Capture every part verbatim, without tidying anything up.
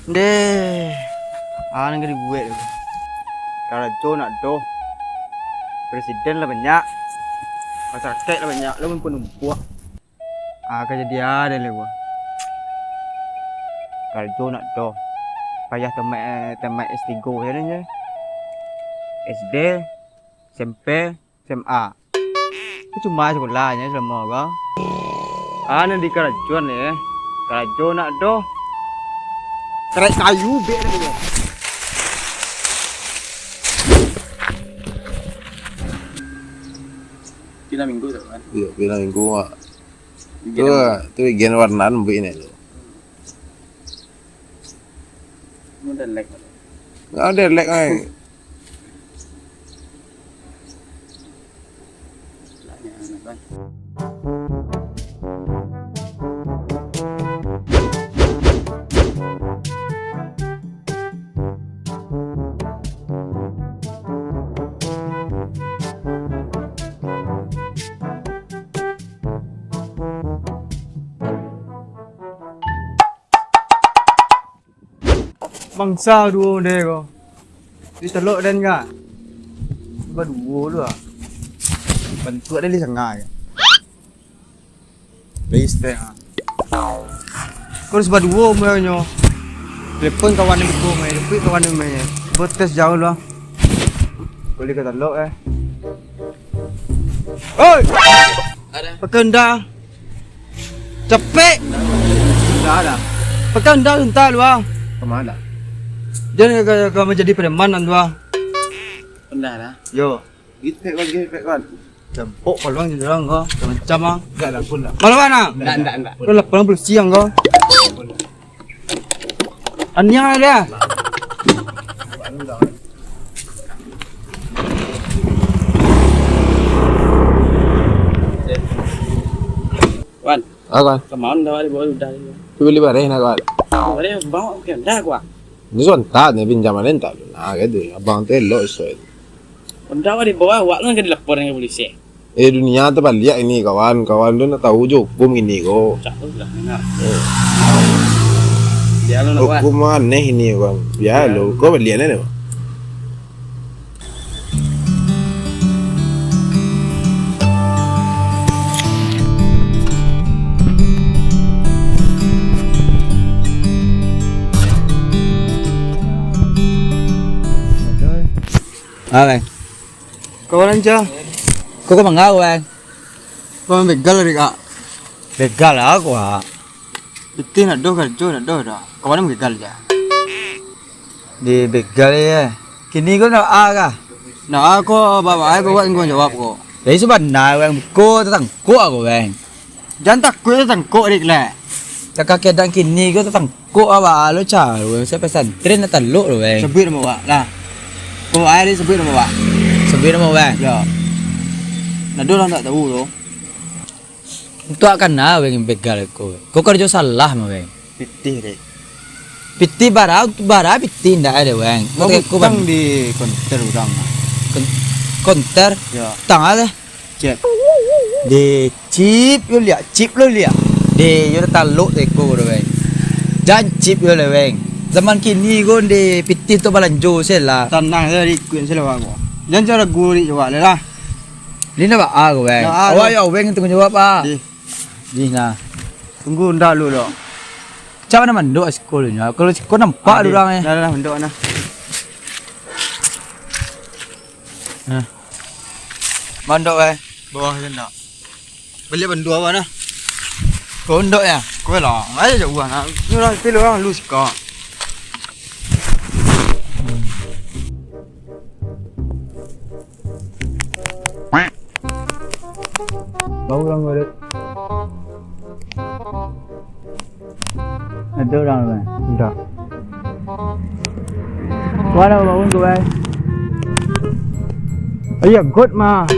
Ndeh, a nan ka dibuek tu. Karajo ndak doh. Presiden lah banyak. Masarakaik lah banyak, lah manumpuak-numpuak. A, kajadian lai ko. Karajo ndak doh. Payah tamaik, tamaik S tigo sajo nyo. S D, S M P, S M A. Cuma sakolahnyo salamo ko. A nan dikarajoan lai, karajo ndak doh. Karek kayu bek lai ko. Pina minggu tu kan? Iyo, pina minggu, Mak. Tu, tu gen warna buik ni tu. Model lag. Nggak ada lag, ai. Bangsa duo deh ko. Di telok den ka. Baduo tu ah. Bantuak den di sanga je. Respect ah. Ko harus baduo umua nyo. Telepon kawan den ko, mai. Telepon kawan den, mai. Botes jauh lah. Boleh ka telok eh. Oi! Ada. Pakai unda. Capek. Unda ada. Pakai unda unta lu ah. Kemana? Dia ka, ka, ka menjadi preman nan tu ah. Unda ada. Yo. Gitu pek kan, gitu pek kan. Campok paluang jadi orang kau, macam ah. Enggak ada pun lah. Malu mana? Enggak, enggak, enggak. Kau laporan polisi yang kau. Aniang ada. Wan. Ah, kawan. Kamaun dah balik bawa udah. Tu beli bareh nak, kawan. Bareh bawa ke dah gua. Ini sontak ni pinjaman ni tak. Nah, gitu. Abang tu elok iso. Unda awak di bawah, awak tu kan dilaporan ka polisi. Eh, dunia tu baliak ini, kawan. Kawan tu nak tahu je hukum ini ko. Cak tu lah, dengar. Eh. Dia lu nak buat. Hukum aneh ini, kawan. Biar lo, kau baliak ni. Ah, Bang. Kawan anca. Kau ka mangau, Bang? Kawan begal dari kak. Begal lah aku, Kak. Pitih nak doh, karajo nak doh dah. Kawan begal ja. Di begal ya. Kini kau nak a kah? Nak a ko, bawa ai bawa tanggung jawab ko. Jadi sabana, Bang, ko tatangkok aku, Bang. Jan takuik tatangkok, Rik, leh. Cakak keadaan kini ko tatangkok awak lo caro, sa pesantren nak talok lo, Bang. Sabuik namo awak lah. Ko ai, Rik, sabuik namo awak. Sabuik namo, Bang. Yo. Nah, doh lah tak tahu tu. Untuak kana, Bang, begal ko. Ko karajo salah mah, Bang. Pitih, Rik. Pitih bara, bara pitih ndak ado, Bang. Mau utang di konter urang. Kon-, konter? Yo. Utang a teh? Cip. Deh, cip yo liak, cip lo liak. Deh, yo talok teko tu, Bang. Jan cip yo lah, Bang. Zaman kini ko deh pitih tu balanjo se lah. Tanang se, ikuik se lah, Bang. Jan caro gurik jawab lah. Ni nak ba a ko, Bang. Nak a awak tu. Yo, Bang, tanggung jawab, Pak. Dih. Dih, nah. Tunggu unda lu, dok. Cak mano mandok siko lu nyo. Kalau siko nampak urang, eh. Dah, dah, dah, mandok nah. Nah. Mandok, eh. Bawah tu ndak. Baliak bandua awak nah. Kau ondok ya? Kau lah, ayo jauah nak. Ni lah, pilih orang lu siko. Bau urang ko, Dek. Ado urang tu, eh? Indak. Kuan apo bangun ko, bai? Iyo, got mah.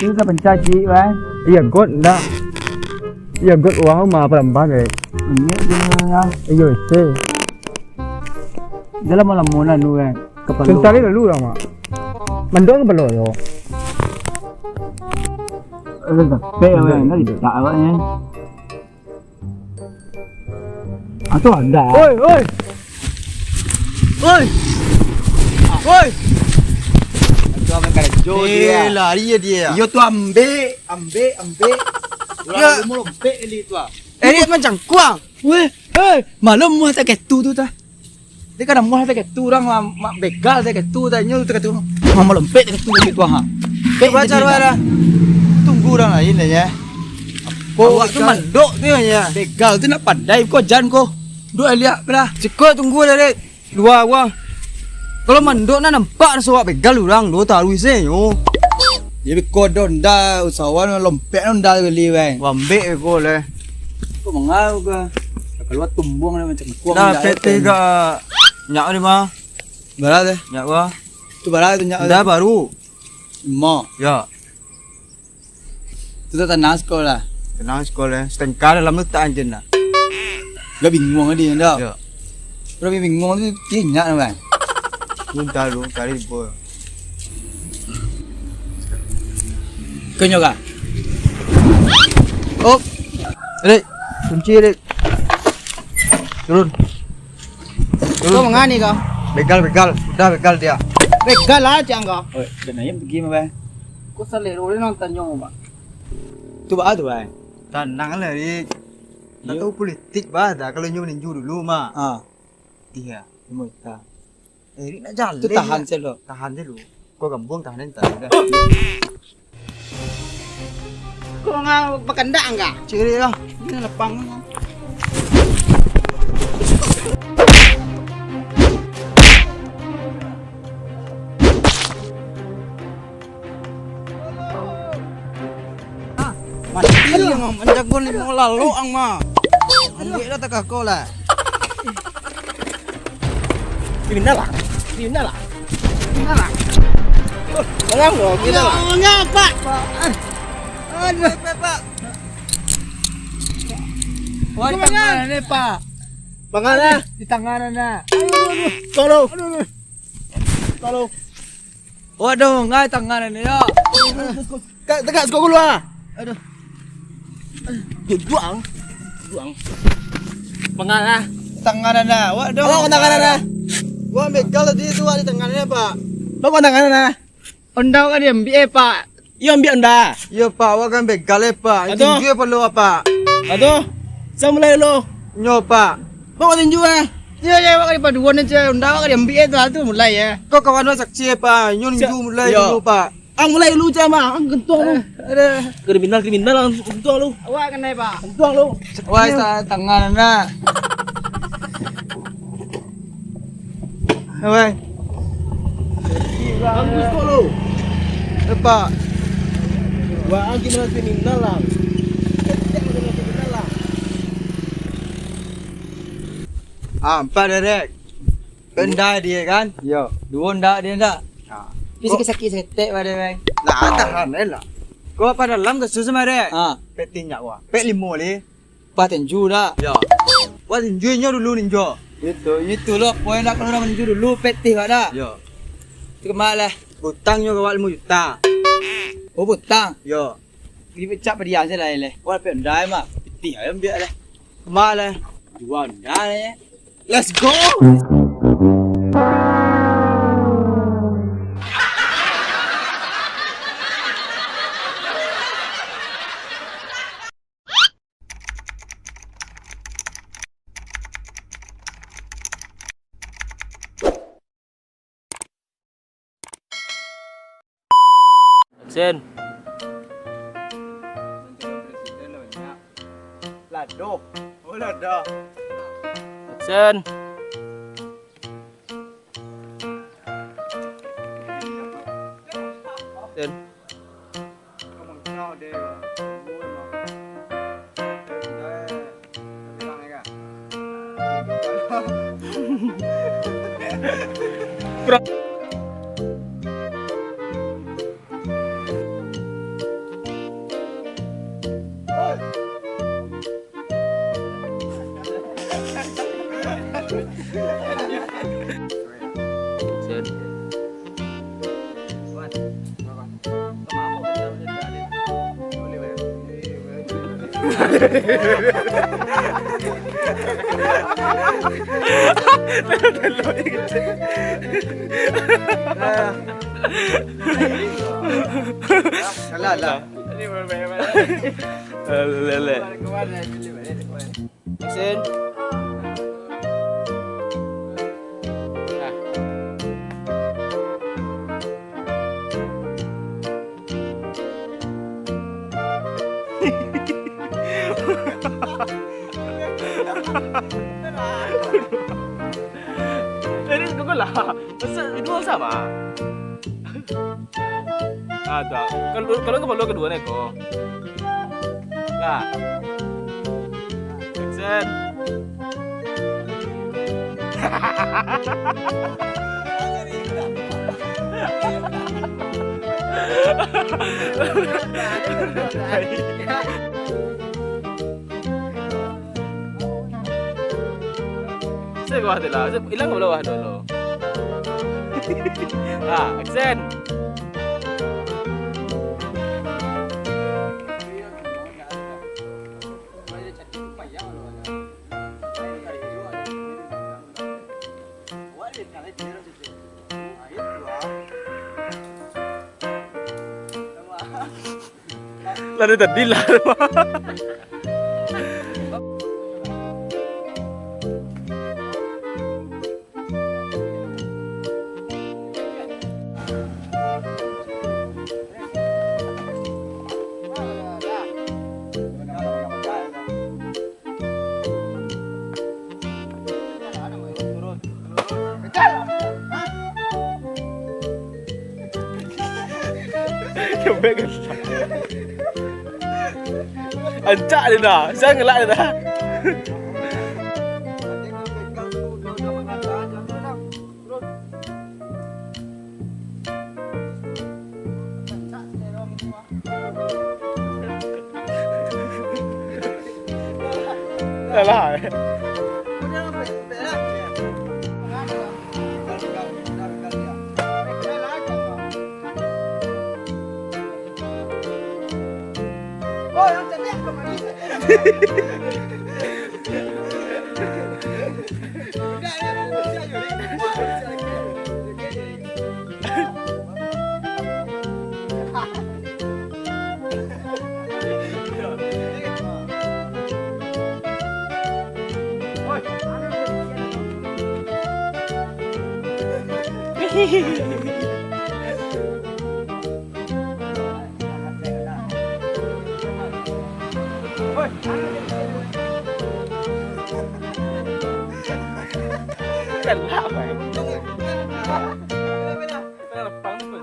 Tu tapancah ciek, bai. Iyo, got ndak. Iyo, got wah mah palamban, bai. Iyo, iyo, iyo. Iyo, ese. Dah lamo-lamo lah nu, bai. Kapalo. Sentari lalu lah, Mak. Mandok kapalo yo. Aduh, capek, bai. Nak letak awaknyo. Ah, tu ada. Oi, oi. Oi! Oi! Tu ambiak karajo Eh, dia. Lari ya dia. Iyo tu ambek, ambek, ambek. Urang Ya. Lalu malompek kali tu ah. Erik mancangkuang. Weh, hei, malam muah tak ketu tu tah. Dia kadang muah tak ketu urang ma-, ma-, begal tak ketu tah. Nyo tak ketu. Mama lempek tak ketu tu ha. Pek Coba dia cari dah. Tunggu urang lain lah ya. Ko Awak tu begal. Mandok tu ya. Begal tu nak pandai ko jan ko. Duk liak lah. Ciko tunggu dah dek. Dua urang. Kalau mandok nak nampak nak suak begal urang tu taruih se nyo. Jadi ko ado onda usahawan lompek onda beli weh. Wambek ko leh. Ko mangau ka. Kalua tumbuang dah macam kuang. Dah dah pete kan. Ka nyak ni mah. Bara teh? Nyak gua. Tu bara tu nyak. Dah baru. Lima. Ya. Tu tak tanang sekolah. Tanang sekolah. Setengkah dalam tu tak anjing dah. Dah bingung tadi dah. Ya. Dah bingung tu tinyak dah bang. Minta lu cari bol. Kenyo kah? Op. Rik, kunci Rik. Turun. Kau mangani kau? Begal, begal. Udah begal dia. Begal lah cak kau. Oi, dan ayam pergi mah, Bang. Kau salero dia nang tanyo, Bang. Tu bah tu, Bang. Tanang lah, Rik. Tak Iyo. Tahu politik bah dah kalau nyo ninju dulu mah. Ah. Iya, lima juta. Eh, Rik nak jalan. Tu tahan ya. Selo. Tahan dulu. Kau gambung tahan entar udah. Kau ngah bakandak angga? Ciri lah. Ini lapang. Mati yang manjago ni mau lalok ang mah. Ambil dah takah kau lah. Kriminal lah. Kriminal lah. Kriminal lah. Oh, tolong dong, kriminal lah. Enggak, Pak. Aduh, Pak. Wah, di tangan ni, Pak. Tangan lah. Di tangan ni. Aduh, aduh. Tolong. Aduh, aduh. Tolong. Waduh, ngai tangan ni, ya. Aduh, aduh, aduh. Ka-, tegak siko gulu ah. Aduh. Duduang. Duduang. Mangalah. Tangan anda. Awak dong. Awak tangan anda. Wah, begal tadi tu, awak di tangan anda, Pak. Awak tangan anda. Onda kan diambiak, eh, Pak. Iyo, ambiak onda. Iyo, Pak, awak kan begal, eh, Pak. Aduh. Tinju, eh, perlu, Pak. Aduh. Saya mulai dulu. Nyo, Pak. Awak tinju, eh. Iyo, iyo, awak kan dipaduan, eh, onda awak kan diambiak, eh, tu, tu mulai, eh. Kau kawan awak saksi, eh, Pak. Nyo ninju mulai dulu, Pak. Ang mulai lu, Cama. Ang kentuang lu. Eh, ada. Kriminal, kriminal, ang kentuang lu. Awak kanai, Pak. Kentuang lu. Wah, sa-, tangan, anak. Wah. Ang kentuang lu. Eh, Pak. Wah, ang kriminal, kriminal lah. Kriminal lah. Ah, empat direct. Benda dia kan? Yo. Duo ndak dia ndak? Ha. Tapi sakik-sakik setek pada, Bang. Lah, tahan eh lah. Kau apa dalam kasus sama dek? Ha. Pek tinjak wah. Pek limo lih. Pas tinju dak? Yo. Wah tinju inyo dulu ninjo. Itu, itu lo. Kau yang nak keluar ninju dulu, pek tih wak dak? Yo. Tu kemak lah. Utang nyo kawak limo juta. Oh, utang? Yo. Di pecak padiam se lah, leh. Wah, pek ndai mah. Pitih ayam biak leh. Kemak leh. Jual ndai leh. Let's go. Action. Lado. Oh, lado. Action. Action. Alah, alah. Lele. Action. Ah. Jadi, tunggulah. Masa dua sama? Ah, tu. Kalau, kalau kepala kedua ni, ko. Nah. Action. Saya ke bawah tu lah. Saya hilang ke bawah tu. Ha, action. Lah dari tadi lah. Ancak dia dah. Saya ngelak dia dah. Alah. Galak, Bang. Lapang tu.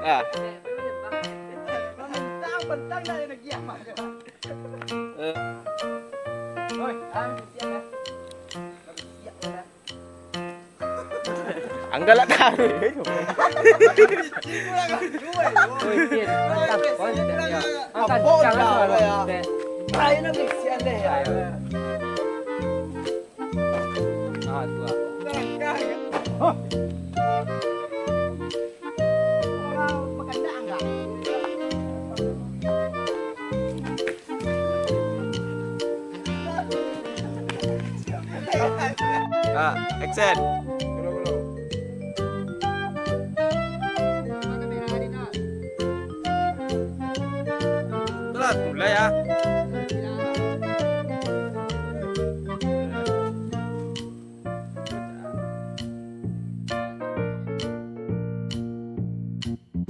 Ah. Mentang-mentang dah ada giam aja. Eh. Oi, ah, siap dah. Siap dah. Anggalak taruh. Oi, Kin, mantap konsep ya. Angkat jangan suara konsep. Ayo, nak mix ya, deh, ya. Ayo. Ah, tu ah. Hah? Ah, action. Telat mulai ya.